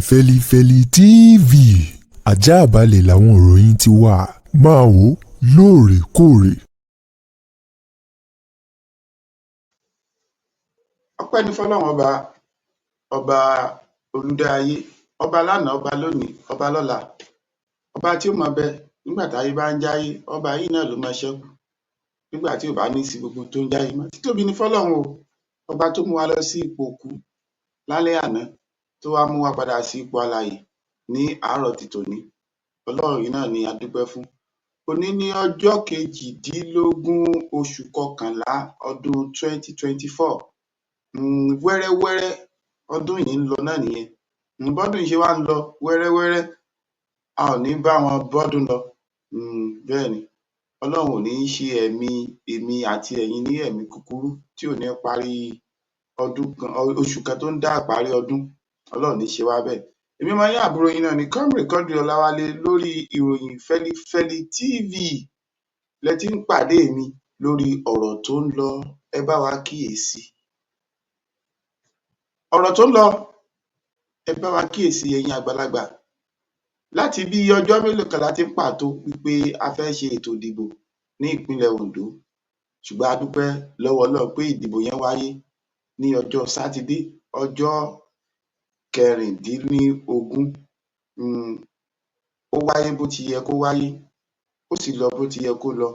Fẹ́lifẹ́li TV ajáàbalẹ̀ làwọn ìròyìn ti wà, máa wò ó lóòrèkóòrè. Ọpẹ́ ní fọ́lọ́run ọba, ọba olùdáyé, ọba lánàá, ọba lónìí, ọba lọ́la, ọba tí ó máa bẹ nígbà táyé bá ń jáyé, ọba yìí náà ló máa ṣẹ́kù nígbà tí ò bá ní sí gbogbo tó ń jáyé mọ́. Títóbi ní fọ́lọ́run o, ọba tó mú wa lọ sí ipò òkú lálẹ́ àná, tó wá mú wa padà sí ipò alààyè ní àárọ̀ ti tòní. Ọlọ́run yìí náà ni a dúpẹ́ fún. Òní ní ọjọ́ 18 oṣù kọkànlá ọdún 2024. Wẹ́rẹ́wẹ́rẹ́ ọdún yìí ń lọ náà nìyẹn. Bọ́dún yìí ṣe wá ń lọ wẹ́rẹ́wẹ́rẹ́, a ò ní bá wọn bọ́dún lọ. Bẹ́ẹ̀ ni, Ọlọ́run ò ní ṣe ẹ̀mí èmi àti ẹ̀yin ní ẹ̀mí kúkúrú tí ò ní parí ọdún kan, oṣù kan tó ń dá ìparí ọdún. Ọlọ́run ò ní ṣe wá bẹ́ẹ̀. Èmi ọmọ yín, àbúrò yín náà ni Comrade Quadri Ọláwálé lórí ìròyìn Fẹ́lifẹ́li TV lẹ ti ń pàdé mi lórí ọ̀rọ̀ tó ń lọ. Ẹ bá wa kíyèsí ọ̀rọ̀ tó ń lọ, ẹ bá wa kíyèsí ẹ̀yin àgbàlagbà. Láti bí ọjọ́ mélòó kan la ti ń pàtó wípé a fẹ́ ṣe ètò ìdìbò ní ìpínlẹ̀ Ondo, ṣùgbọ́n a dúpẹ́ lọ́wọ́ Ọlọ́run pé ìdìbò yẹn wáyé ní ọjọ́ Sátidé, ọjọ́ 16. Ó wáyé bó ti yẹ kó wáyé, ó sì lọ bó ti yẹ kó lọ.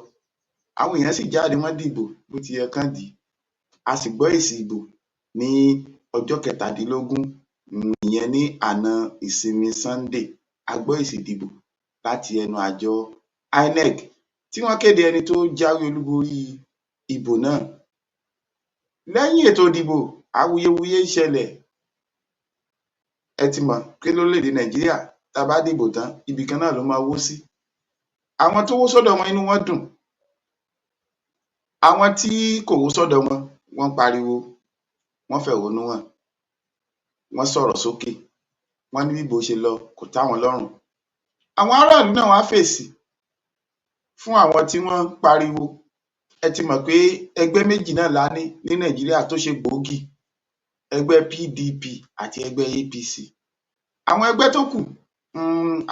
Àwọn èèyàn sì jáde, wọ́n dìbò bó ti yẹ kán dì í, a sì gbọ́ èsì ìbò ní ọjọ́ 17, ìyẹn ní àná ìsinmi Sunday. A gbọ́ èsì ìdìbò láti ẹnu àjọ INEC tí wọ́n kéde ẹni tó jáwé olúborí ìbò náà. Lẹ́yìn ètò ìdìbò, awuyewuye ń ṣẹlẹ̀. Ẹ ti mọ̀ pé lórílẹ̀-èdè Nàìjíríà, tá a bá dìbò tán, ibì kan náà ló máa wó sí. Àwọn tó wó sọ́dọ̀ wọn, inú wọn dùn. Àwọn tí kò wó sọ́dọ̀ wọn, wọ́n pariwo, wọ́n fẹ̀hónú hàn, wọ́n sọ̀rọ̀ sókè, wọ́n ní bí ìbò ṣe lọ kò tẹ́ àwọn lọ́rùn. Àwọn aráàlú náà wá fèsì fún àwọn tí wọ́n ń pariwo. Ẹ ti mọ̀ pé ẹgbẹ́ méjì náà la ní ní Nàìjíríà tó ṣe gbòógì, ẹgbẹ́ PDP àti ẹgbẹ́ APC. Àwọn ẹgbẹ́ tó kù,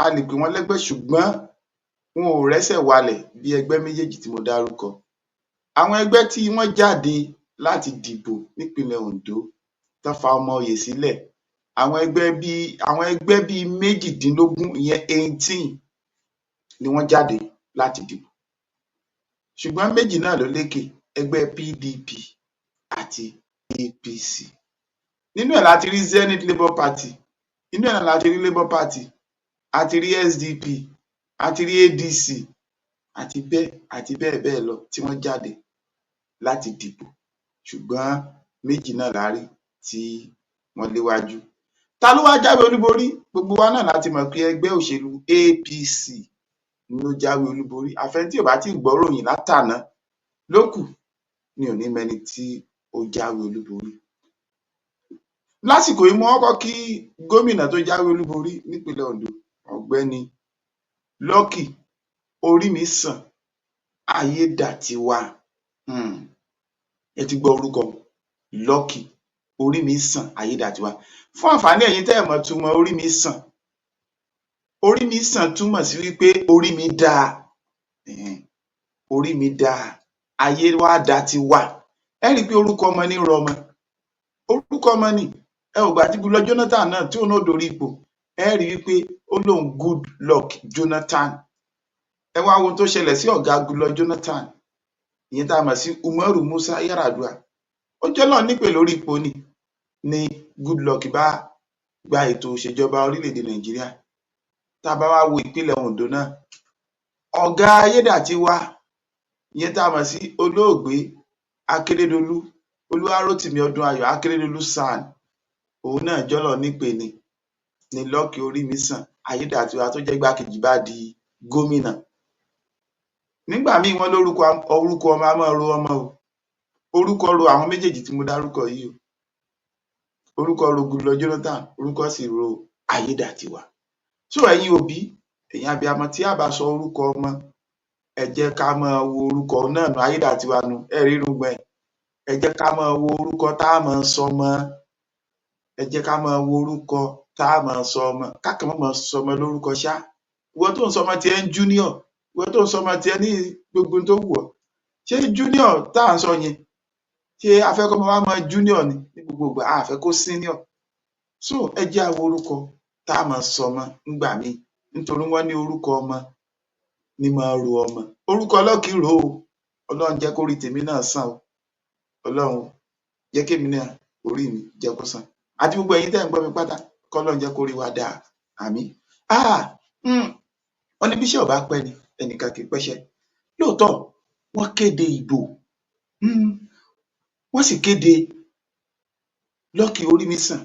a lè pè wọ́n lẹ́gbẹ́, ṣùgbọ́n wọn ò rẹ́sẹ̀ walẹ̀ bí ẹgbẹ́ méjèèjì tí mo dárúkọ. Àwọn ẹgbẹ́ tí wọ́n jáde láti dìbò nípínlẹ̀ Ondo tán fa ọmọ oyè sílẹ̀, àwọn ẹgbẹ́ bíi 18, ìyẹn 18 ni wọ́n jáde láti dìbò. Ṣùgbọ́n méjì náà ló lékè, ẹgbẹ́ PDP àti APC. Nínú ẹ̀ la ti rí Zenith Labour Party, nínú ẹ̀ náà la ti rí Labour Party, a ti rí SDP, a ti rí ADC, àti bẹ́ẹ̀ àti bẹ́ẹ̀ bẹ́ẹ̀ lọ tí wọ́n jáde láti dìbò. Ṣùgbọ́n méjì náà la rí tí wọ́n léwájú. Ta ló wá jáwé olúborí? Gbogbo wa náà la ti mọ̀ pé ẹgbẹ́ òṣèlú APC ló jáwé olúborí. Àfẹni tí ò bá tíì gbọ́ròyìn látàná ló kù ni ò ní mẹni tí ó jáwé olúborí. Lásìkò yìí, mo kọ́kọ́ kí gómìnà tó jáwé olúborí nípínlẹ̀ Ondo, Ọ̀gbẹ́ni Lucky Orímisàn Ayédàtiwá. Ẹ ti gbọ́ orúkọ Lucky Orímisàn Ayédàtiwá. Fún àǹfààní ẹ̀yin tẹ́ ẹ̀ mọ̀ túmọ̀ Orímisàn, Orímisàn túmọ̀ sí wípé orí mi dáa, orí mi dáa, ayé wá da ti wà. Ẹ rí i pé orúkọ ọmọ ní rọ ọmọ, orúkọ ọmọ ni. Ẹ ò gbà tí Goodluck Jonathan náà tí òun náà dórí ipò, ẹ rí i wípé ó lóun Goodluck Jonathan. Ẹ wá wo ohun tó ṣẹlẹ̀ sí ọ̀gá Goodluck Jonathan, ìyẹn tá a mọ̀ sí Umaru Musa Yar'Adua. Ó jẹ́ Ọlọ́run nípè lórí ipò ni Goodluck bá gba ètò ìṣèjọba orílẹ̀-èdè Nàìjíríà. Tá a bá wá wo ìpínlẹ̀ Ondo náà, ọ̀gá Ayédàtiwá, ìyẹn tá a mọ̀ sí olóògbé Akérédolú, Olúwarótìmí Ọdúnayọ̀ Akérédolú SAN, òun náà jọ́lọ́run nípè ni Lucky Orímisàn Ayédàtiwá tó jẹ́ igbákejì bá di gómìnà. Nígbà míì wọ́n lórúkọ orúkọ ọmọ a máa ro ọmọ o. Orúkọ ro àwọn méjèèjì tí mo dárúkọ yìí o. Orúkọ ro Goodluck Jonathan, orúkọ sì ro Ayédàtiwá. So ẹ̀yin òbí, ẹ̀yin abiyamọ, tí a bá sọ orúkọ ọmọ, ẹ jẹ́ ká máa wo orúkọ náà nù. Ayédàtiwá nu, ẹ rí irùngbọ̀n ẹ̀. Ẹ jẹ́ ká máa wo orúkọ tá a máa sọmọ, ẹ jẹ́ ká máa wo orúkọ Tá a máa sọ ọmọ, ká kàn má máa sọmọ lórúkọ ṣá. Ìwọ tó ń sọmọ tiẹ̀ ń Junior, ìwọ tó ń sọmọ tiẹ̀ ní gbogbo tó wù ọ́, ṣé Junior tá à ń sọ yẹn, ṣé a fẹ́ kọ́ ọmọ wa máa junior ni ní gbogbo ìgbà? A fẹ́ kó senior. So ẹ jẹ́ á wo orúkọ tá a máa sọmọ ńgbà míì, nítorí wọ́n ní orúkọ ọmọ ní máa ro ọmọ. Orúkọ Lucky rò ó. Ọlọ́run jẹ́ kórí tèmi náà sàn o. Ọlọ́run jẹ́ kémi náà, orí mi jẹ́ kó sàn, àti gbogbo ẹ̀yin tẹ́ ń gbọ́ mi pátá, kọ́lọ́run jẹ́ kórí wa dáa, àmín. Wọ́n ní bíṣẹ́ ò bá pẹ́ ni, ẹnìkan kì í pẹ́ṣẹ́. Lóòótọ́, wọ́n kéde ìbò, wọ́n sì kéde Lucky Orímisàn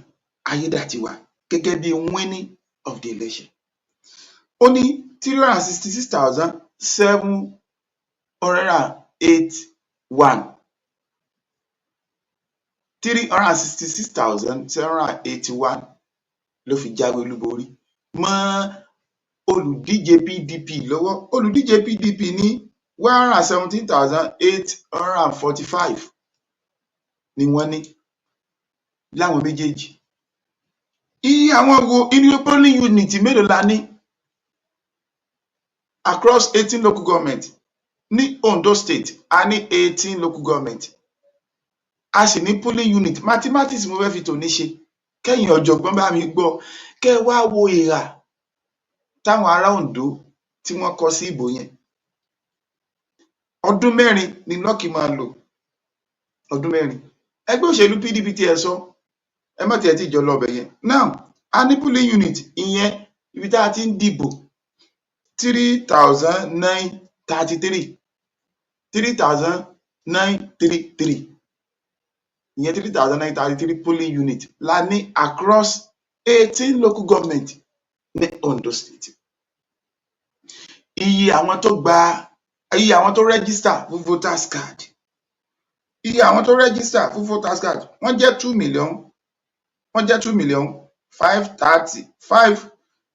Ayédàtiwà gẹ́gẹ́ bí winning of the election. Ó ní 366,781, 366,781 ló fi jáwé olúborí mọ́ olùdíje PDP lọ́wọ́. Olùdíje PDP ní 117,845 ni wọ́n ní láwọn méjèèjì. Iye àwọn wo inú polling unit mélòó la ní across 18 local government ní Ondo State? A ní 18 local government, a sì ní polling unit. Mathematics mo fẹ́ fi tòní ṣe, kẹ́yìn ọ̀jọ̀gbọ́n bá mi gbọ́, kẹ́ ẹ wá wo ìhà táwọn ará Ondo tí wọ́n kọ sí ìbò yẹn. Ọdún 4 ni Lucky máa lò, ọdún 4. Ẹgbẹ́ òṣèlú PDP tiẹ̀ sọ, ẹ má tiẹ̀ tí jọ lọ ọbẹ̀ yẹn. Now, a ní polling unit, ìyẹn ibi tá a ti ń dìbò, 3,933, 3,933, ìyẹn 3,933 polling unit la ní across 18 local government ní Ondo State. Iye àwọn tó gba, iye àwọn tó register fún voters card, iye àwọn tó register fún voters card, wọ́n jẹ́ 2 million, wọ́n jẹ́ 2 million five thirty five,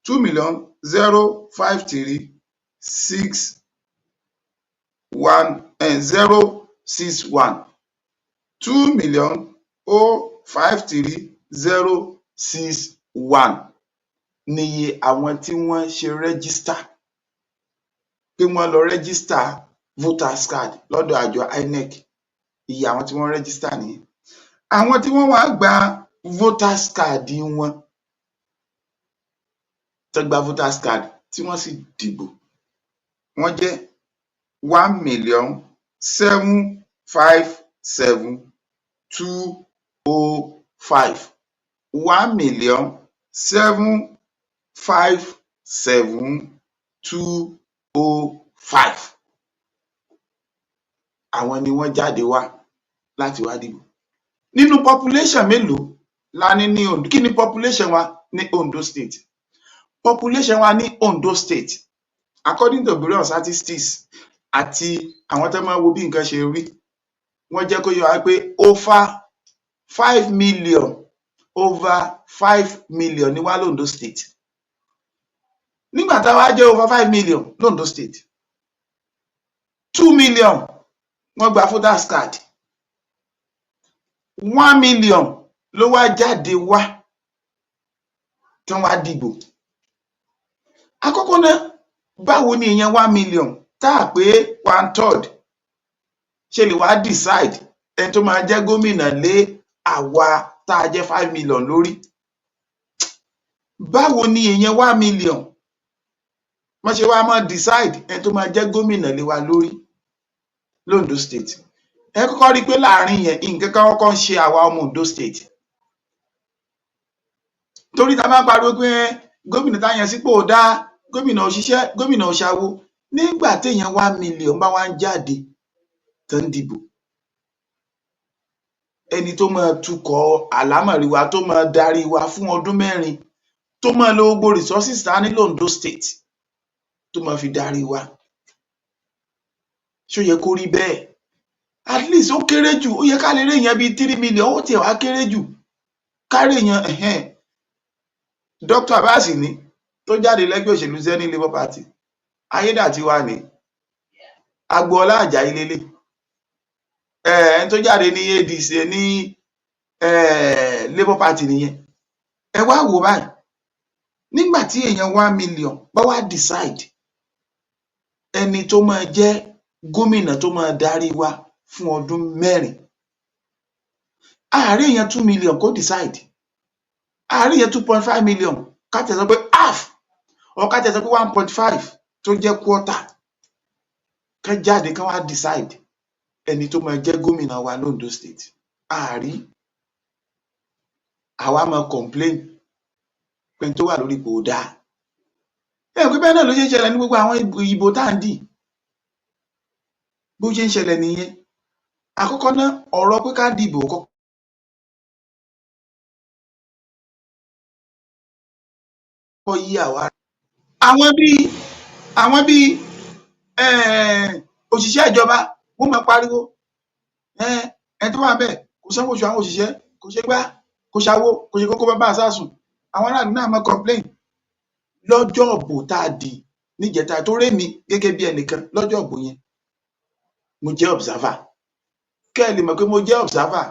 2 million 0 5 3 6 1 0 6 1, 2,053,061 níye àwọn tí wọ́n ṣe register, pé wọ́n lọ register voters card lọ́dọ̀ àjọ INEC. Iye àwọn tí wọ́n register nìyẹn. Àwọn tí wọ́n wá gba voters card wọn, tán gba voters card tí wọ́n sì dìbò, wọ́n jẹ́ 1,757,205, 1,757,205. Àwọn ni wọ́n jáde wá láti wá dìbò. Nínú population mélòó la ní ní Ondo? Kí ni population wa ní Ondo State? Population wa ní Ondo State, according to Bureau of Statistics àti àwọn tó máa ń wo bí nǹkan ṣe rí, wọ́n jẹ́ kó yé wa pé over 5 million, over 5 million ni wá l'Ondo State. Nígbà tá a wá jẹ́ over 5 million l'Ondo State, 2 million wọ́n gba voters card, 1 million ló wá jáde wá tán wá dìbò. Àkọ́kọ́ ná, báwo ni èèyàn 1 million tá à pé one third ṣe lè wá decide ẹni tó máa jẹ́ gómìnà lé àwa tá a jẹ́ 5 million lórí? Báwo ni èèyàn 1 million wọ́n ṣe wá máa decide ẹni tó máa jẹ́ gómìnà lé wa lórí l'Ondo State? Ẹ kọ́kọ́ rí i pé láàrin yẹn, nǹkan kan kọ́kọ́ ń ṣe àwa ọmọ Ondo State, torí tá a bá ń pariwo pé gómìnà tá a yàn sípò ò dáa, gómìnà ò ṣiṣẹ́, gómìnà ò ṣàwo, nígbà téèyàn 1 million bá wá ń jáde tán ń dìbò, ẹni tó máa tukọ̀ àlámọ̀rí wa, tó máa darí wa fún ọdún 4, tó máa lo gbogbo resources tá a ní l'Ondo State tó máa fi darí wa, ṣó yẹ kó rí bẹ́ẹ̀? At least, ó kéré jù, ó yẹ ká lè rí èèyàn bíi 3 million. Ó tiẹ̀ wá kéré jù, ká rí èèyàn Dr. Abbas ní tó jáde lẹ́gbẹ́ òṣèlú Zenith Labour Party, Ayédàtiwa ní Agboola Ajayi lélẹ̀, ẹni tó jáde ní ADC ní Labour Party nìyẹn. Ẹ wá wò báyìí. Nígbà tí èèyàn 1 million bá wá decide ẹni tó máa jẹ́ gómìnà tó máa darí wa fún ọdún 4, àárín èèyàn 2 million kó decide, àárín èèyàn 2.5 million, ká tiẹ̀ sọ pé half or ká tiẹ̀ sọ pé 1.5 tó jẹ́ quarter, kán jáde kán wá decide ẹni tó máa jẹ́ gómìnà wa l'Ondo State, a à rí. Àwa máa complain pé ẹni tó wà lórí ipò ò dáa. Ẹ mọ̀ pé bẹ́ẹ̀ náà ló ṣe ń ṣẹlẹ̀ ní gbogbo àwọn ìbò tá à ń dì. Bó ṣe ń ṣẹlẹ̀ nìyẹn. Àkọ́kọ́ ná, ọ̀rọ̀ pé ká dìbò kọ́kọ́ yé àwa. Àwọn bíi òṣìṣẹ́ ìjọba, wọ́n máa pariwo ẹni tó wà ńbẹ̀ kò sanwó oṣù àwọn òṣìṣẹ́, kò ṣe gbá, kò ṣàwo, kò ṣe kókó bàbá àsásùn. Àwọn aráàlú náà máa complain lọ́jọ́ ìbò tá a dì níjẹta. Torí èmi gẹ́gẹ́ bí ẹnìkan, lọ́jọ́ ìbò yẹn, mo jẹ́ observer. Kẹ́ ẹ lè mọ̀ pé mo jẹ́ observer,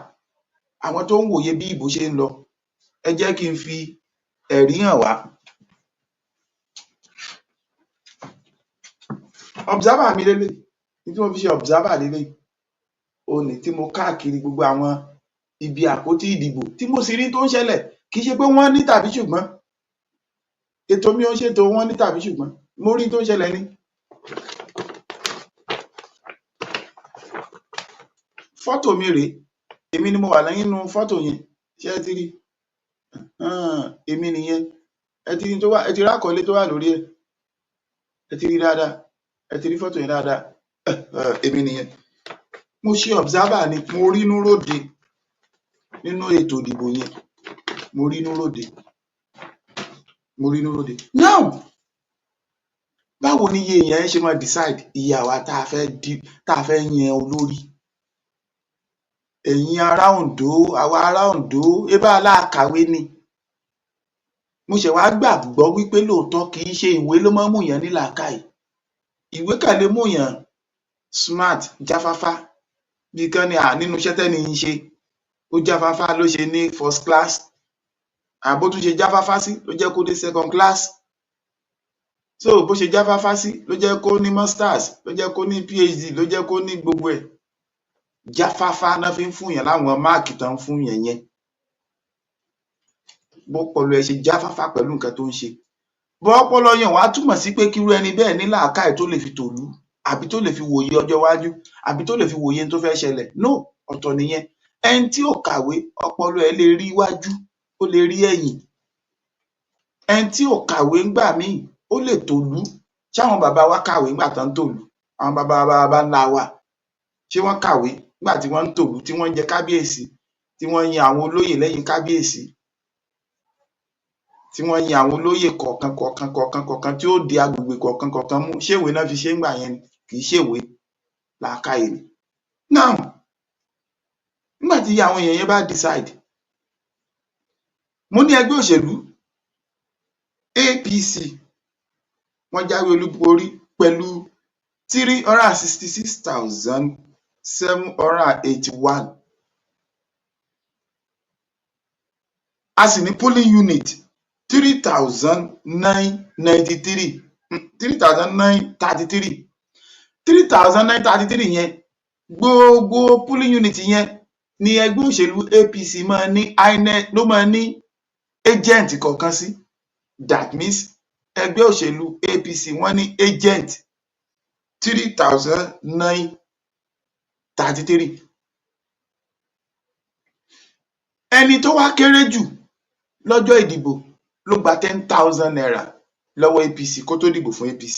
àwọn tó ń wòye bí ìbò ṣe ń lọ, ẹ jẹ́ kí n fi ẹ̀rí hàn wá. Observer mi leléyìí. N tí mo fi ṣe observer leléyìí, òun nì tí mo káàkiri gbogbo àwọn ibi àpótí ìdìbò, tí mo sì rí tó ń ṣẹlẹ̀. Kì í ṣe pé wọ́n ní tàbí ṣùgbọ́n, ètò mi ò ń ṣètò wọ́n ní tàbí ṣùgbọ́n, mo rí tó ń ṣẹlẹ̀ ni. Fọ́tò mi rèé, èmi ni mo wà nínú fọ́tò yẹn. Ṣé ẹ ti rí? Èmi nìyẹn. Ẹ ti rí tó wà, ẹ ti rí àkọlé tó wà lórí ẹ̀, ẹ ti rí dáadáa, ẹ ti rí fọ́tò yẹn dáadáa. Èmi nìyẹn. Mo ṣe observer ni. Mo rínú róde nínú ètò ìdìbò yẹn. Mo rínú róde, mo rínú róde. Now, báwo ni iye èèyàn yẹn ṣe máa decide iye àwa tá a fẹ́ dì, tá a fẹ́ yan olórí? Ẹ̀yin ará Oǹdó, àwa ará Oǹdó, ebá la kàwé ni. Mo ṣẹ̀ wá gbàgbọ́ wípé lóòótọ́, kì í ṣe ìwé ló máa ń múyàn ní làákàyè. Ìwé kàn lè múyàn smart, jáfáfá, bí kán ní à nínú iṣẹ́ tẹ́ni ń ṣe, ó jáfáfá ló ṣe ní first class, àbó tún ṣe jáfáfá sí ló jẹ́ kó dé second class. So bó ṣe jáfáfá sí ló jẹ́ kó ní masters, ló jẹ́ kó ní PhD, ló jẹ́ kó ní gbogbo ẹ̀. Jáfáfá ná fi ń fúnyàn láwọn máàkì tán ń fúnyàn yẹn, bọ́pọlọ ẹ̀ ṣe jáfáfá pẹ̀lú nǹkan tó ń ṣe. Bọ́ ọpọlọ yẹn wá túmọ̀ sí pé kírú ẹni bẹ́ẹ̀ ní làákàyè tó lè fi tòlú, àbí tó lè fi wòye ọjọ́ iwájú, àbí tó lè fi wòye n tó fẹ́ ṣẹlẹ̀. No, ọ̀tọ̀ nìyẹn. Ẹni tí ò kàwé, ọpọlọ ẹ̀ lè rí iwájú, ó lè rí ẹ̀yìn. Ẹni tí ò kàwé ńgbà míì, ó lè tòlú. Ṣáwọn bàbá wa kàwé ńgbà tán ń tòlú? Àwọn bàbá baba ńlá wa, ṣé wọ́n kàwé nígbà tí wọ́n ń tòlú, tí wọ́n ń jẹ kábíyèsí, tí wọ́n ń yan àwọn olóyè lẹ́yìn kábíyèsí, tí wọ́n yan àwọn olóyè kọ̀ọ̀kan kọ̀ọ̀kan kọ̀ọ̀kan kọ̀ọ̀kan tí ó di agbègbè kọ̀ọ̀kan kọ̀ọ̀kan mú? Ṣé ìwé ná fi ṣé ńgbà yẹn ni? Kì í ṣèwé, làákàyè ni. Now, nígbà tí àwọn èèyàn yẹn bá decide, mo ní ẹgbẹ́ òṣèlú APC, wọ́n jáwé olúborí pẹ̀lú 366,781. A sì ní polling unit 3,993, 3,933. 3,933 yẹn, gbogbo polling unit yẹn ni ẹgbẹ́ òṣèlú APC máa ní INEC ló máa ní agent kọ̀ọ̀kan sí. That means ẹgbẹ́ òṣèlú APC, wọ́n ní agent 3,933. Ẹni tó wá kéré jù lọ́jọ́ ìdìbò ló gba ₦10,000 lọ́wọ́ APC kó tó dìbò fún APC.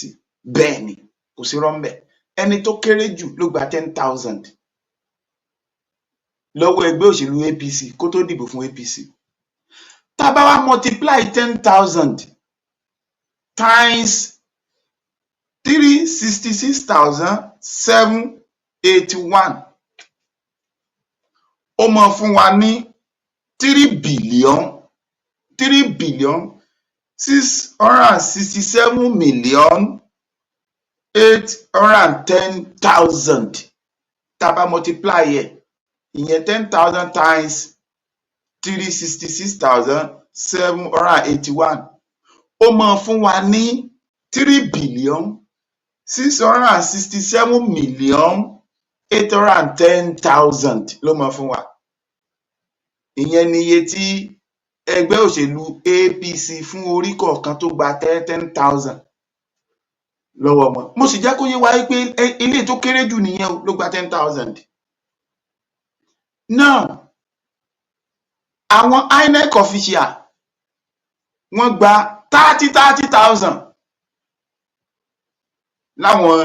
Bẹ́ẹ̀ ni, kò sí irọ́ ńbẹ̀. Ẹni tó kéré jù ló gba 10,000 lọ́wọ́ ẹgbẹ́ òṣèlú APC kó tó dìbò fún APC. Tá a bá wá multiply 10,000 times 366,781, ó máa fún wa ní 3,667,810,000. Tá a bá multiply ẹ̀, ìyẹn 10,000 times 366,781, Ó máa fún wa ní 3,667,810,000 ló máa fún wa. Ìyẹn ni iye tí ẹgbẹ́ òṣèlú APC fún orí kọ̀ọ̀kan tó gba 10,000 lọ́wọ́ wọn. Mo sì jẹ́ kó yé wa pé eléyìí tó kéré jù nìyẹn o, ló gba 10,000. Now, àwọn INEC official, wọ́n gba 30,000 láwọn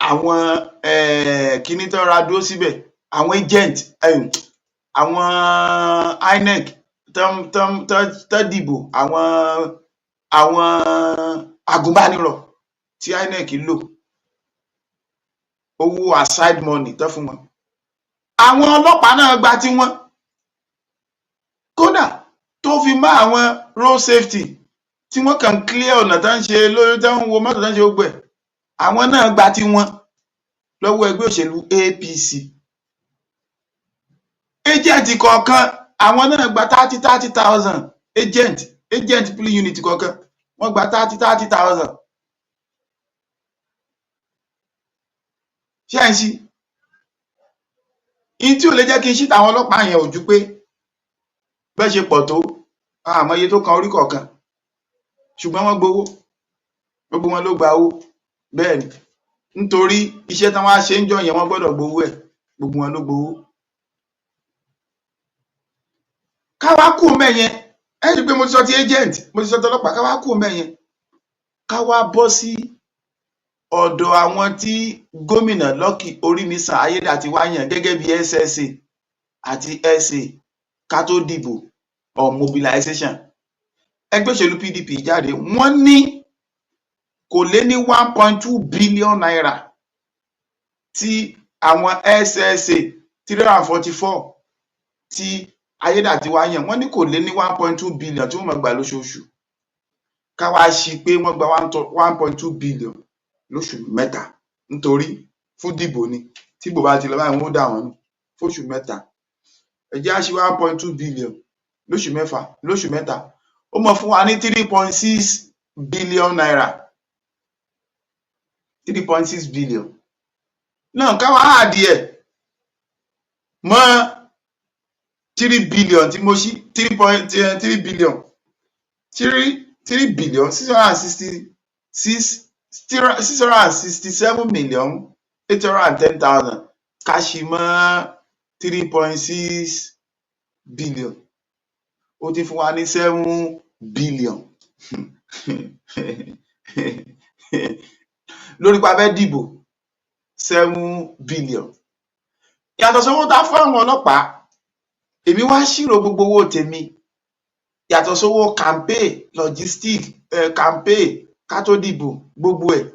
àwọn kinní tán ra dúró síbẹ̀, àwọn agent, àwọn INEC tán tán tán tán dìbò, àwọn agùnbánirọ̀ tí INEC lò, owó aside money tán fún wọn. Àwọn ọlọ́pàá náà gba tiwọn, kódà tó fi mọ́ àwọn road safety tí wọ́n kàn ń clear ọ̀nà, tán ń ṣe lórí, tán ń wo mọ́tò, tán ń ṣe gbogbo ẹ̀, àwọn náà gba tiwọn lọ́wọ́ ẹgbẹ́ òṣèlú APC. Agent kọ̀ọ̀kan, àwọn náà gba 30,000. Agent polling unit kọ̀ọ̀kan, wọ́n gba 30,000. Ṣé ẹ̀ ń ṣí in tí ò lè jẹ́ kí n ṣí tàwọn ọlọ́pàá yẹn ò ju pé bọ́n ṣe pọ̀ tó, a mọ iye tó kan orí kọ̀ọ̀kan, ṣùgbọ́n wọ́n gbowó, gbogbo wọn ló gba owó. Bẹ́ẹ̀ ni, nítorí iṣẹ́ tán wá ṣe ńjọ́ yẹn, wọ́n gbọ́dọ̀ gbowó ẹ̀, gbogbo wọn ló gbowó. Ká wá kúrò ńbẹ̀ yẹn, ẹ rí i pé mo ti sọ ti agent, mo ti sọ tọlọ́pàá. Ká wá kúrò ńbẹ̀ yẹn, ká wá bọ́ sí ọ̀dọ̀ àwọn tí gómìnà Lucky Orímisan Ayédàtiwá yàn gẹ́gẹ́ bí SSA àti SA ká tó dìbò on mobilization. Ẹgbẹ́ òṣèlú PDP jáde, wọ́n ní kò lé ní ₦1.2 billion tí àwọn SSA 344 tí Ayédàtiwá yàn, wọ́n ní kò lé ní 1.2 billion tí wọ́n máa gbà lóṣooṣù. Ká wá ṣí i pé wọ́n gba 1.2 billion lóṣù 3, nítorí fún dìbò ni, tíbò bá ti lọ báyìí, wọ́n ó dà wọ́n nù fóṣù 3. Ẹ jẹ́ á ṣí 1.2 billion lóṣù 6, lóṣù 3, ó máa fún wa ní ₦3.6 billion, 3.6 billion náà. Ká wá add ẹ̀ mọ́ 3 billion tí mo ṣí, 3.3 billion, three billion six hundred and sixty six 667,810,000, ká ṣí mọ́ 3.6 billion, ó ti fún wa ní 7 billion lórí pé a fẹ́ dìbò, 7 billion. Yàtọ̀ sówó tá fún àwọn ọlọ́pàá, èmi wá ṣírò gbogbo owó tèmi, yàtọ̀ sówó campaign logistic, campaign ká tó dìbò, gbogbo ẹ̀,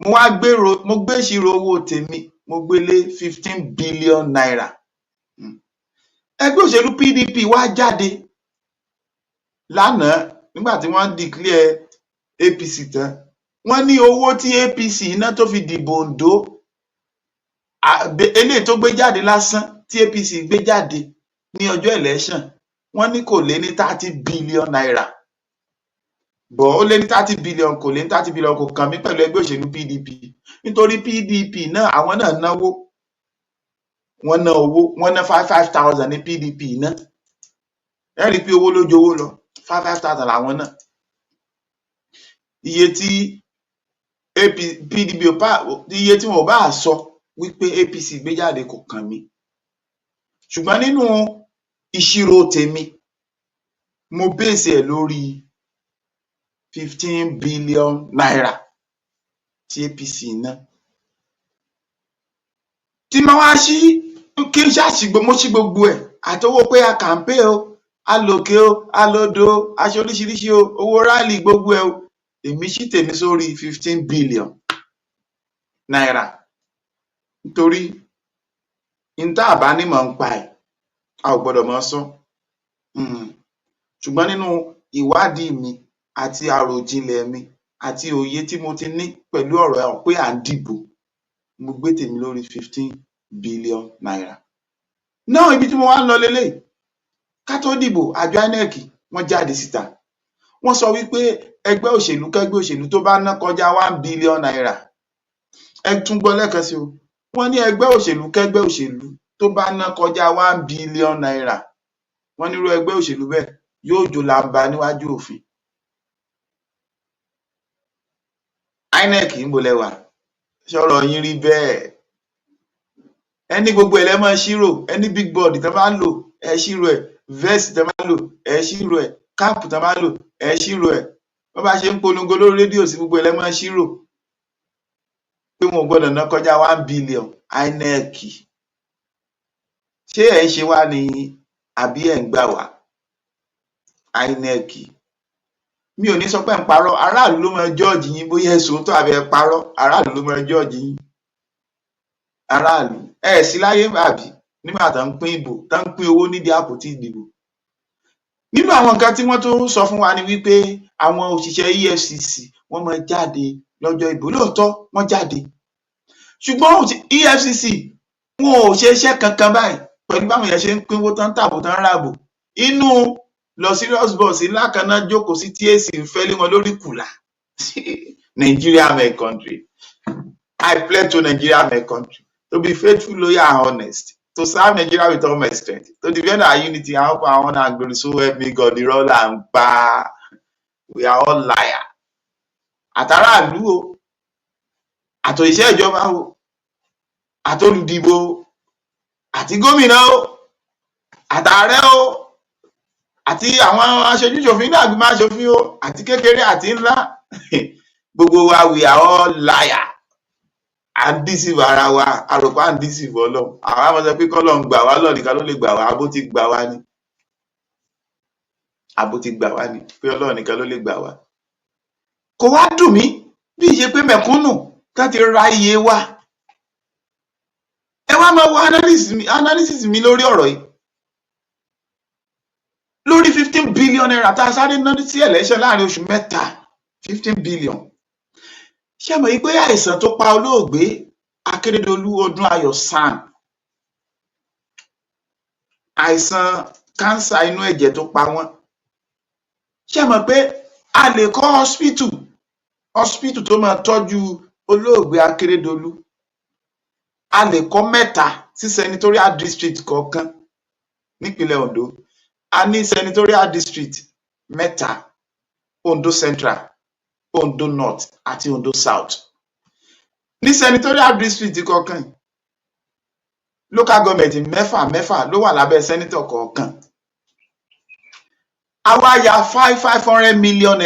mo wá gbèrò, mo gbé ìṣirò owó tèmi, mo gbé lé ₦15 billion. Ẹgbẹ́ òṣèlú PDP wá jáde lánàá nígbà tí wọ́n declare APC tán, wọ́n ní owó tí APC ná tó fi dìbò Oǹdó, eléyìí tó gbé jáde lásán, tí APC gbé jáde ní ọjọ́ election, wọ́n ní kò lé ní ₦30 billion. Bọ̀ ó lé ní 30 billion, kò lé ní 30 billion, kò kàn mí pẹ̀lú ẹgbẹ́ òṣèlú PDP, nítorí PDP náà, àwọn náà náwó, wọ́n ná owó, wọ́n ná 5,000 ní PDP ná. Ẹ rí i pé owó ló jowó lọ, 5,000 làwọn náà. Iye tí AP PDP ò bá, iye tí wọn ò bá sọ wípé APC gbé jáde, kò kàn mí, ṣùgbọ́n nínú ìṣirò tèmi, mo base ẹ̀ lórí ₦15 billion tí APC ná. Tí mo wá ṣí, kí n ṣáà ṣí, mo ṣí gbogbo ẹ̀, àtowó pé a campaign o, a lòkè o, a lodò o, a ṣe oríṣiríṣi o, owó rally, gbogbo ẹ̀ o, èmi ṣí tèmi sórí ₦15 billion, nítorí n tá à bá nímọ̀ nípa ẹ̀, a ò gbọdọ̀ máa sọ́. Ṣùgbọ́n nínú ìwádìí mi àti àròjinlẹ̀ mi àti òye tí mo ti ní pẹ̀lú ọ̀rọ̀ pé à ń dìbò, mo gbé tèmi lórí ₦15 billion. Náà, ibi tí mo wá ń lọ leléyìí. Ká tó dìbò, àjọ INEC, wọ́n jáde síta, Wọ́n sọ wípé ẹgbẹ́ òṣèlú kẹ́gbẹ́ òṣèlú tó bá ná kọjá ₦1 billion, ẹ tún gbọ́ lẹ́ẹ̀kan sí o, wọ́n ní ẹgbẹ́ òṣèlú kẹ́gbẹ́ òṣèlú tó bá ná kọjá ₦1 billion, wọ́n nírú ẹgbẹ́ òṣèlú bẹ́ẹ̀ yóò jó lamba níwájú òfin. INEC, ńbo lẹ wà? Ṣọ́rọ̀ yín rí bẹ́ẹ̀? Ẹ ní gbogbo ẹ̀ lẹ máa ṣírò. Ẹ ní big board tán bá ń lò, ẹ ṣírò ẹ̀, vest tán bá ń lò, ẹ ṣírò ẹ̀, cap tán bá ń lò, ẹ ṣírò ẹ̀, bọ́n bá ṣe ń polongo lórí rédíò sí, gbogbo ẹ̀ lẹ máa ṣírò pé wọn ò gbọdọ̀ ná kọjá 1 billion. INEC, ṣé ẹ̀ ń ṣe wá ni àbí ẹ̀ ń gbà wá? INEC, mi ò ní sọ pé ẹ̀ ń parọ́. Aráàlú ló máa judge yín bóyá ẹ sòótọ́ àbí ẹ parọ́. Aráàlú ló máa judge yín. Aráàlú, ẹ ẹ̀ sí láyé àbí nígbà tán ń pín ìbò, tán ń pín owó nídìí àpótí ìdìbò? Nínú àwọn nǹkan tí wọ́n tún sọ fún wa ni wípé àwọn òṣìṣẹ́ EFCC, wọ́n máa jáde lọ́jọ́ ìbò. Lóòótọ́ wọ́n jáde, ṣùgbọ́n EFCC, wọn ò ṣe iṣẹ́ kankan báyìí pẹ̀lú báwọn èèyàn ṣe ń pínwó, tán ń tàbò, tán ń ràbò. Inú luxurious bus ńlá kan náà jókòó sí tí AC ń fẹ́ lé wọn lórí kùlà. Nigeria my country, I pledge to Nigeria my country to be faithful, loyal and honest, to serve Nigeria with all my strength, to defend our unity and uphold our honour and glory, so help me God. Irọ́ là ń pa. We are all liar. Àtàráàlú o, àtòṣìṣẹ́ ìjọba o, àtolùdìbò o, àti gómìnà o, àtààrẹ o, àti àwọn aṣojúṣòfin náà, àgbìmọ̀ aṣòfin o, àti kékeré àti ńlá, gbogbo wa, we are all liar. À ń deceive ara wa, a rò pé à ń deceive Ọlọ́run. Àwa máa sọ pé kọ́lọ́run gbà wá, Ọlọ́run nìkan ló lè gbà wá. Abó ti gbà wá ni, àbó ti gbà wá ni pé Ọlọ́run nìkan ló lè gbà wá. Kò wá dùn mí bí ìṣe pé mẹ̀kúnnù tán ti ra iye wa. Ẹ wá máa wo analysis mi lórí ọ̀rọ̀ yìí, lórí ₦15 billion tá a sáré ná sí election láàrin oṣù 3. 15 billion. Ṣé mọ̀ pé àìsàn tó pa olóògbé Akérédolú Ọdúnayọ̀ SAN, àìsàn cancer inú ẹ̀jẹ̀ tó pa wọ́n, ṣé mọ̀ pé a lè kọ́ hospital tó máa tọ́jú olóògbé Akérédolú? A lè kọ́ mẹ́ta sí senatorial district kọ̀ọ̀kan nípínlẹ̀ Ondo. A ní senatorial district mẹ́ta: Ondo Central, Ondo North àti Ondo South. Ní senatorial district kọ̀ọ̀kan yìí, local government mẹ́fà mẹ́fà ló wà lábẹ́ senator kọ̀ọ̀kan. A wá ya ₦500 million,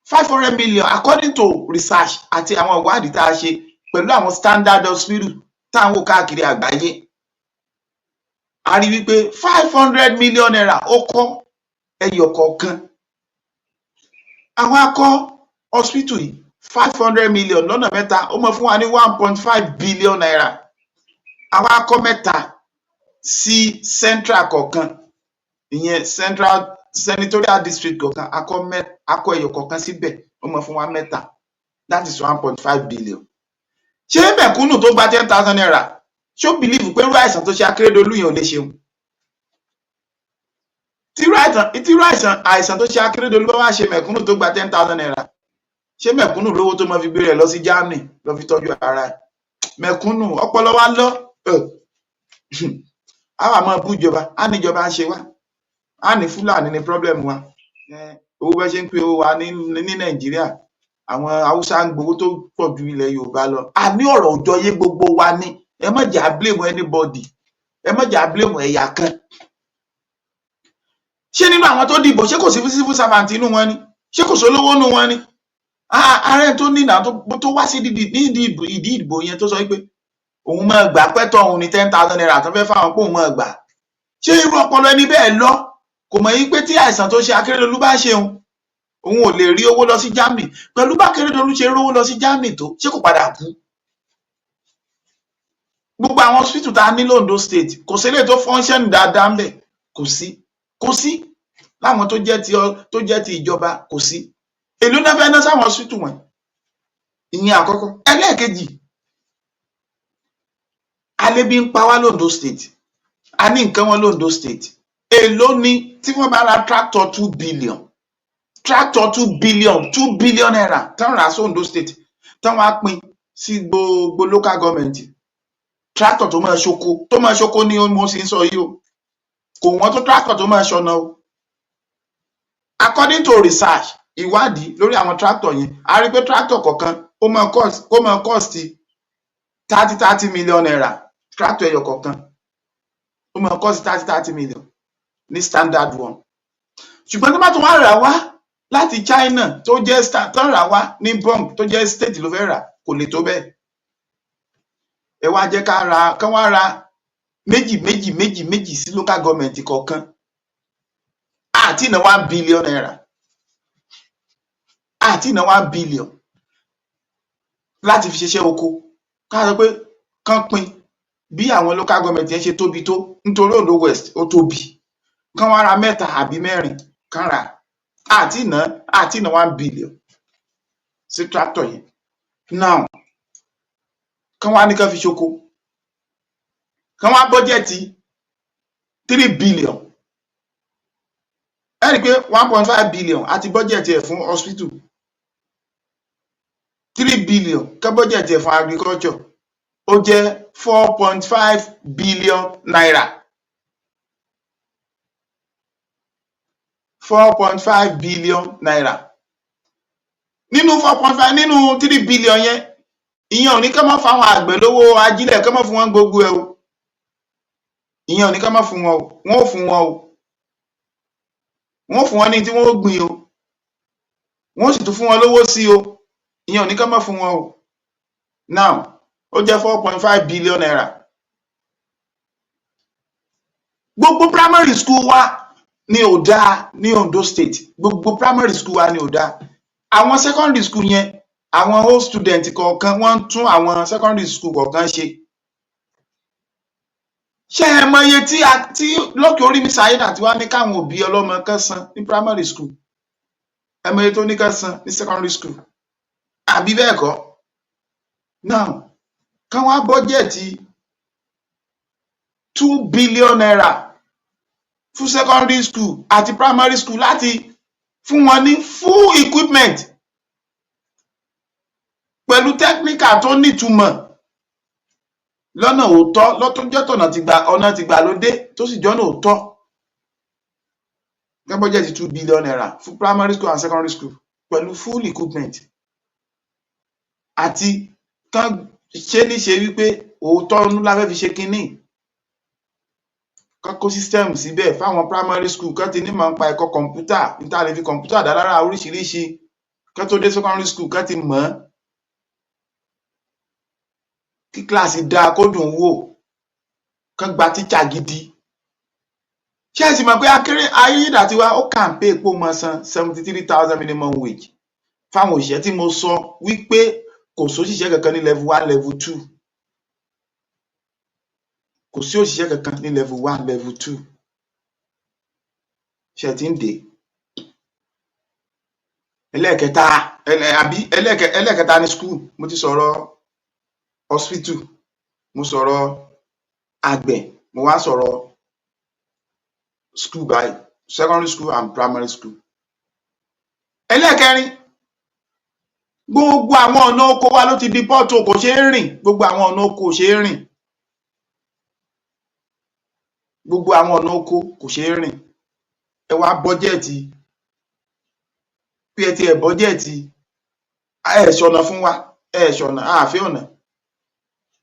500 million. According to research àti àwọn ìwádìí tá a ṣe pẹ̀lú àwọn standard hospital tá à ń wò káàkiri àgbáyé, a rí wípé ₦500 million ó kọ́ ẹyọ kọ̀ọ̀kan. Àwa kọ́ hospital yìí, 500 million lọ́nà mẹ́ta, ó máa fún wa ní ₦1.5 billion. Àwa kọ́ mẹ́ta sí central kọ̀ọ̀kan, ìyẹn central senatorial district kọ̀ọ̀kan, a kọ́ ẹyọ kọ̀ọ̀kan síbẹ̀, ó máa fún wa mẹ́ta. That is 1.5 billion. Ṣé mẹ̀kúnnù tó gba ₦10,000, ṣó believe pé irú àìsàn tó ṣe Akérédolú yẹn ò lè ṣeun? Tírú àìsàn tó ṣe Akérédolú bá wá ṣe mẹ̀kúnnù tó gba ₦10,000, ṣé mẹ̀kúnnù lówó tó máa fi gbé rẹ̀ lọ sí Germany lọ fi tọ́jú ara ẹ̀? Mẹ̀kúnnù, ọpọlọ wa lọ. Á wà máa bú ìjọba, á níjọba ń ṣe wá, á ní Fúlàní ní problem wa. Owó bọ́n ṣe ń pín owó wa ní Nàìjíríà, àwọn Haúsá ń gbowó tó pọ̀ ju ilẹ̀ Yorùbá lọ. Àní ọ̀rọ̀ ò jọ yé gbogbo wa ni. Ẹ má jẹ́ á blame anybody, ẹ má jẹ́ á blame ẹ̀yà kan. Ṣé nínú àwọn tó dìbò, ṣé kò sí civil servant inú wọn ni? Ṣé kò sólówó nínú wọn ni? Ààrẹ tó ní ìná tó wá sí nídìí ìdí ìdìbò yẹn tó sọ wípé òun máa gbà pẹ́tọ́ òun ní ₦10,000 tó fẹ́ fáwọn pé òun máa gbà. Ṣé irú ọpọlọ ẹni bẹ́ẹ̀ lọ kò mọ̀ yí pé tí àìsàn tó ṣe Akérédolú bá ṣe òun, òun ò lè rí owó lọ sí Germany? Pẹ̀lú bá Akérédolú ṣe rówó lọ sí Germany tó, ṣé kò padà kú? Gbogbo àwọn hospital tá a ní l'Ondo State, kò sí eléyìí tó function dáadáa ńbẹ̀. Kò sí, kò sí láwọn tó jẹ́ ti ìjọba, kò sí. Èló náà fẹ́ ná sáwọn hospital wọ̀nyí? Ìyẹn àkọ́kọ́. Ẹlẹ́ẹ̀kejì, alébi ń pa wá l'Ondo State, a ní nǹkan wọn l'Ondo State. Èló ni tí wọ́n bá ra tractor 2 billion? Tractor 2 billion, ₦2 billion tán rà á sí Ondo State, tán wá pín sí gbogbo local government, tractor tó máa ṣoko, tó máa ṣoko ni mo sì ń sọ yìí o. Kò wọ́n tó tractor tó máa ṣọ̀nà o. According to research, ìwádìí lórí àwọn tractor yẹn, a rí pé tractor kọ̀ọ̀kan ó máa cost ₦30-30 million. Tractor ẹyọ kọ̀ọ̀kan, ó máa cost 30-30 million ní standard one. Ṣùgbọ́n tó bá tún wá rà wá láti China, tó jẹ́ tán rà wá ní bulk, tó jẹ́ state ló fẹ́ rà, kò lè tó bẹ́ẹ̀. Ẹ wá jẹ́ ká ra, kán wá ra méjì méjì méjì méjì sí local government kọ̀ọ̀kan. Àti ná ₦1 billion, àti ná 1 billion láti fi ṣiṣẹ́ oko. Ká sọ pé kán pín bí àwọn local government yẹn ṣe tóbi tó, nítorí Ondo West ó tóbi, kán wá ra mẹ́ta àbí mẹ́rin, kán rà á. Àti ná 1 billion sí tractor yẹn now. Kán wá ní kán fi ṣoko, kán wá budget 3 billion. Ẹ rí i pé 1.5 billion a ti budget ẹ̀ fún hospital, 3 billion kán budget ẹ̀ fún agriculture, ó jẹ́ ₦4.5 billion. ₦4.5 billion nínú 4.5, nínú 3 billion yẹn. Ìyẹn ò ní kán má fáwọn àgbẹ̀ lówó ajílẹ̀, kán má fún wọn gbogbo ẹ̀ o. Ìyẹn ò ní kán má fún wọn o. Wọn ó fún wọn o, wọn ó fún wọn ní tí wọn ó gbìn o, wọn ó sì tún fún wọn lówó sí o. Ìyẹn ò ní kán má fún wọn o. Now, ó jẹ́ ₦4.5 billion. Gbogbo primary school wa ni ò dáa ní Ondo State. Gbogbo primary school wa ni ò dáa. Àwọn secondary school yẹn, àwọn old student kọ̀ọ̀kan, wọ́n ń tún àwọn secondary school kọ̀ọ̀kan ṣe. Ṣé ẹ mọ iye tí a tí Lucky Orímisan Ayédàtiwá ní káwọn òbí ọlọ́mọ kan san ní primary school? Ẹ mọ iye tó ní kán san ní secondary school, àbí bẹ́ẹ̀ kọ́? Now, kán wá budget ₦2 billion fún secondary school àti primary school láti fún wọn ní full equipment pẹ̀lú technical tó nítumọ̀ lọ́nà òótọ́, tó jẹ́ tọ̀nà tìgbà ọ̀nà tìgbàlódé, tó sì jọ́nà òótọ́. Kán budget ₦2 billion fún primary school and secondary school pẹ̀lú full equipment, àti kán ṣé níṣe wípé òótọ́ inú la fẹ́ fi ṣe kinní, kán kó system síbẹ̀ fáwọn primary school, kán ti nímọ̀ nípa ẹ̀kọ́ kọ̀m̀pútà, n tá lè fi kọ̀m̀pútà dá lára oríṣiríṣi, kán tó dé secondary school kán ti mọ̀ ọ́n, kí kíláàsì dáa, kó dùn ún wò, kán gba teacher gidi. Ṣé ẹ sì mọ̀ pé Akéré Ayédàtiwá, ó campaign pé ó máa san 73,000 minimum wage fáwọn òṣìṣẹ́, tí mo sọ wípé kò sóṣìṣẹ́ kankan ní level one, level two. Kò sí òṣìṣẹ́ kankan ní level one, level two. Ṣé ẹ ti ń dè é? Ẹlẹ́ẹ̀kẹta, àbí ẹlẹ́ẹ̀kẹta ní school. Mo ti sọ̀rọ̀ hospital, mo sọ̀rọ̀ àgbẹ̀, mo wá sọ̀rọ̀ school báyìí, secondary school and primary school. Ẹlẹ́ẹ̀kẹrin, gbogbo àwọn ọ̀nà oko wa ló ti di pothole, kò ṣeé rìn. Gbogbo àwọn ọ̀nà oko ò ṣeé rìn. Gbogbo àwọn ọ̀nà oko kò ṣeé rìn. Ẹ wá budget, bí ẹ tiẹ̀ budget, ẹ ṣọ̀nà fún wa, ẹ ṣọ̀nà, a fẹ́ ọ̀nà.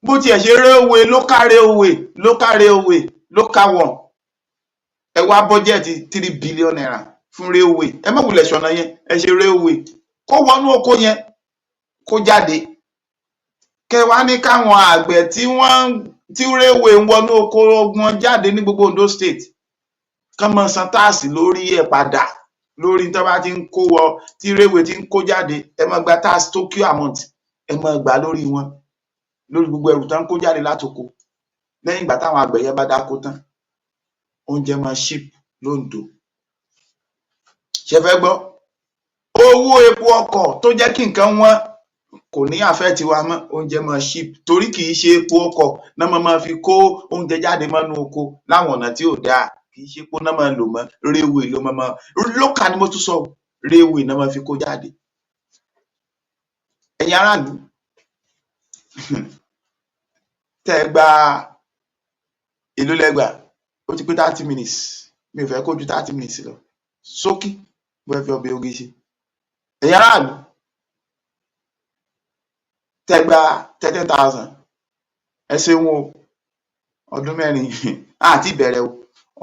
Bó tiẹ̀ ṣe railway, local railway, local railway, local one, ẹ wá budget ₦3 billion fún railway. Ẹ má wulẹ̀ ṣọ̀nà yẹn, ẹ ṣe railway kó wọnú oko yẹn, kó jáde. Kẹ wá ní káwọn àgbẹ̀ tí wọ́n tí railway ń wọnú oko wọn jáde ní gbogbo Ondo State, kán máa san tax lórí ẹ̀ padà, lórí tán bá ti ń kó wọ, tí railway ti ń kó jáde. Ẹ máa gba tax Tokyo amount, ẹ máa gbà á lórí wọn, lórí gbogbo ẹrù tán ń kó jáde látoko lẹ́yìn ìgbà táwọn àgbẹ̀ yẹn bá dáko tán. Oúnjẹ máa cheap lóǹdó. Ṣẹ fẹ́ gbọ́? Owó epo ọkọ̀ tó jẹ́ kí nǹkan wọ́n kò ní affect wa mọ́. Oúnjẹ máa cheap, torí kì í ṣe epo ọkọ̀ ná máa máa fi kó oúnjẹ jáde mọ́nú oko láwọn ọ̀nà tí ò dáa. Kì í ṣe epo ná máa lò mọ́, railway ló máa máa, local ni mo tún sọ o, Railway náà máa fi kó jáde. Ẹ̀yin aráàlú tẹ́ ẹ gba èló lẹ gbà, ó ti pé 30 minutes, mi ò fẹ́ kó ju 30 minutes lọ. Ṣókí mo fẹ́ fi ọbẹ̀ oge ṣe. Ẹ̀yin aráàlú tẹ́ ẹ gba 13,000, ẹ ṣeun o. Ọdún 4 àti ìbẹ̀rẹ̀ o,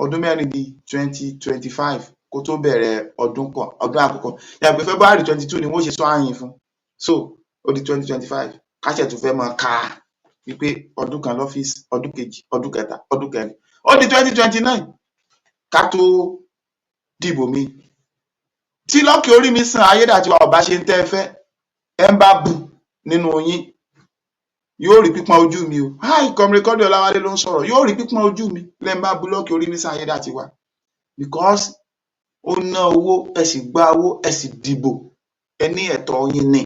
ọdún 4 di 2025 kó tó bẹ̀rẹ̀ ọdún kan, ọdún àkọ́kọ́ yàtọ̀ pé February 22 ni wọ́n ṣe sọ àyìn fún, so ó di 2025 káṣẹ̀ tó fẹ́ máa ka wípé ọdún kan lọ́fíìsì, ọdún kejì, ọdún kẹta, ọdún kẹrin, ó di 2029 ká tó dìbò míì. Tí Lucky Orímisan Ayédàtiwa ò bá ṣe ń tẹ́ ẹ fẹ́, ẹ ń bá bu nínú yín yóò rí pípọ́n ojú mi o. Hi, Comrade Quadri Ọláwálé ló ń sọ̀rọ̀. Yóò rí pípọ́n ojú mi lẹ́ẹ̀ bá bu Lucky Orímisan Ayédàtiwa, because ó ná owó, ẹ sì gba owó, ẹ sì dìbò, ẹ ní ẹ̀tọ́ yín ni.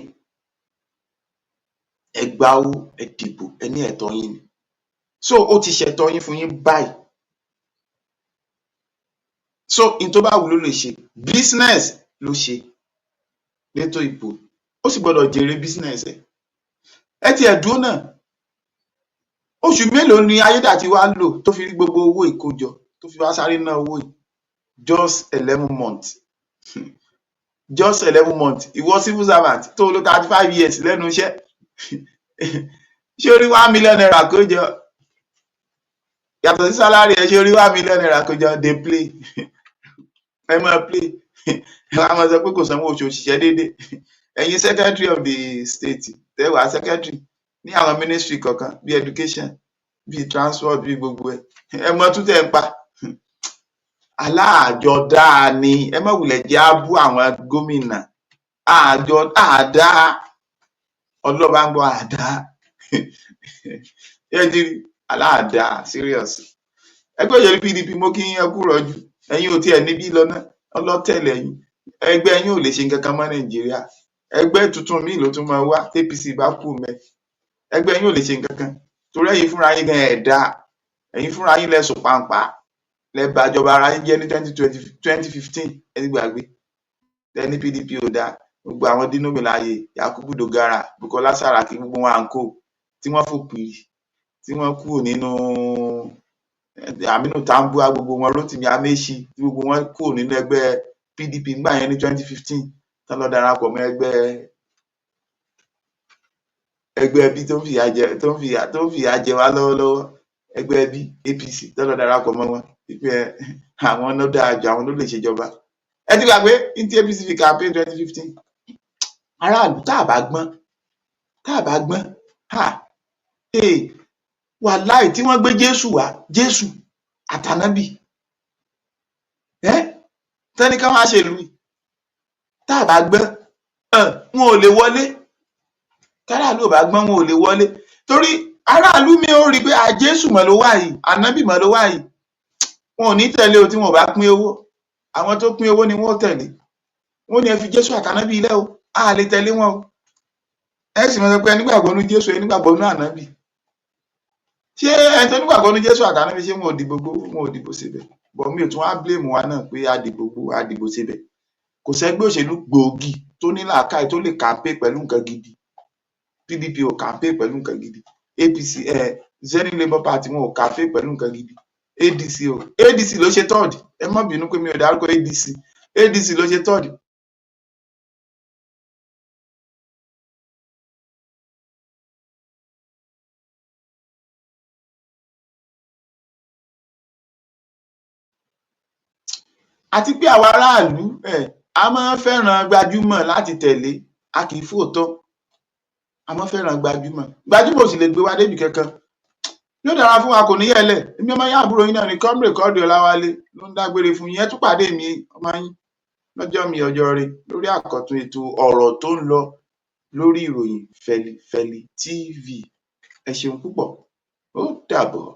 Ẹ gba owó, ẹ dìbò, ẹ ní ẹ̀tọ́ yín ni. So ó ti ṣẹ̀tọ́ yín fún yín báyìí. So in tó bá wù ló lè ṣe business ló ṣe létò ìbò, ó sì gbọ́dọ̀ jèrè business ẹ̀. Ẹ tiẹ̀ dúró náà, oṣù mélòó ni Ayédàtiwa lò tó fi rí gbogbo owó ìkójọ tó fi wá sáré ná owó yìí? Just 11 months, just 11 months. Ìwọ civil servant tó lò 35 years lẹ́nu iṣẹ́, ṣé o rí ₦1 million kó jọ yàtọ̀ sí salary ẹ? Ṣé o rí ₦1 million kó jọ? Dey play, ẹ máa play, ẹ wá máa sọ pé kò sanwó oṣù òṣìṣẹ́ déédéé. Ẹ̀yin secretary of the state tẹ́ wà secretary ní àwọn ministry kọ̀ọ̀kan bíi education, bíi transport, bíi gbogbo ẹ̀, ẹ mọ tún tẹ́ ń pa aláàjọdáa ni. Ẹ má wulẹ̀ jẹ́ á bú àwọn gómìnà àjọ àdá, ọlọ́ba ń gbọ́ àdá ẹ ti rí aláàdá serious. Ẹgbẹ́ òṣèlú PDP, mo kí yín, ẹ kú rọ́jú. Ẹ̀yin ò tiẹ̀ níbí lọ ná, ọlọ́tẹ̀ lẹ́yìn. Ẹgbẹ́ yín ò lè ṣe nǹkan kan mọ́ Nàìjíríà. Ẹgbẹ́ tuntun míì ló tún máa wá tí APC bá kú mẹ́. Ẹgbẹ́ yín ò lè ṣe nǹkan kan torí ẹ̀yin fúnra yín gan ẹ̀ dáa. Ẹ̀yin fúnra yín lẹ sùn pàǹpá, lẹ bàjọba ara yín jẹ́ ní 2020, 2015. Ẹ ti gbàgbé lẹ ní PDP ò dáa. Gbogbo àwọn Dino Melaye, Yakubu Dogara, Bukola Saraki, gbogbo wọn à ń kó tí wọ́n fòpin tí wọ́n kúrò nínú Aminu Tambuwa, gbogbo wọn, Rotimi Amaechi, tí gbogbo wọn kúrò nínú ẹgbẹ́ PDP ńgbà yẹn ní 2015, tán lọ darapọ̀ mọ́ ẹgbẹ́ bí tó ń fìyà jẹ, tó ń fìyà jẹ wá lọ́wọ́lọ́wọ́, ẹgbẹ́ bí APC, tán lọ darapọ̀ mọ́ wọn wípé àwọn ló dáa jù, àwọn ló lè ṣèjọba. Ẹ ti gbàgbé ní tí APC fi campaign 2015. Aráàlú, tá a bá gbọ́n, tá a bá gbọ́n, ha hey, wàláì, tí wọ́n gbé Jésù wá, Jésù àtànábì ẹ́ tán ní ká wá ṣèlú yìí, tá a bá gbọ́n, wọn ò lè wọlé. Táràlú ò bá gbọ́n, wọn ò lè wọlé, torí aráàlú mi ò rí i pé à Jésù mọ̀ ló wà yìí, ànábì mọ̀ ló wà yìí. Wọn ò ní tẹ̀lé o. Tí wọn ò bá pín owó, àwọn tó pín owó ni wọn ó tẹ̀lé. Wọn ò ní ẹ fi Jésù àtànábì ilẹ̀ o, a lè tẹ̀lé wọn o. Ẹ sì máa sọ pé ẹ nígbàgbọ́ nú Jésù, ẹ nígbàgbọ́ nú ànábì. Ṣé ẹni tó nígbàgbọ́ nú Jésù àtànábì, ṣé wọn ò dìbò gbowó? Wọn ò dìbò síbẹ̀. But mi ò tún wá blame wa náà pé a dìbò gbowó, a dìbò síbẹ̀. Kò sẹ́gbẹ́ òṣèlú gbòógì tó ní làákàyè tó lè campaign pẹ̀lú nǹkan gidi. PDP ò campaign pẹ̀lú nǹkan gidi. APC, Zenith Labour Party, wọn ò campaign pẹ̀lú nǹkan gidi. ADC ò, ADC ló ṣe third. Ẹ má bínú pé mi ò dárúkọ ADC. ADC ló ṣe third. Àti pé àwa aráàlú a máa ń fẹ́ràn gbajúmọ̀ láti tẹ̀lé, a kì í fòótọ́. A máa ń fẹ́ràn gbajúmọ̀, gbajúmọ̀ ò sì lè gbé wa débi kankan. Yóò dára fún wa, kò ní yẹlẹ̀. Èmi ọmọ yín, àbúrò yín náà ni, Comrade Quadri Ọláwálé ló ń dágbére fún yín. Ẹ tún pàdé mi, ọmọ yín, lọ́jọ́ mi ọjọ́ rẹ lórí àkọ́tún ètò ọ̀rọ̀ tó ń lọ lórí ìròyìn Fẹlifẹli TV. Ẹ ṣeun púpọ̀, ó dàbọ̀.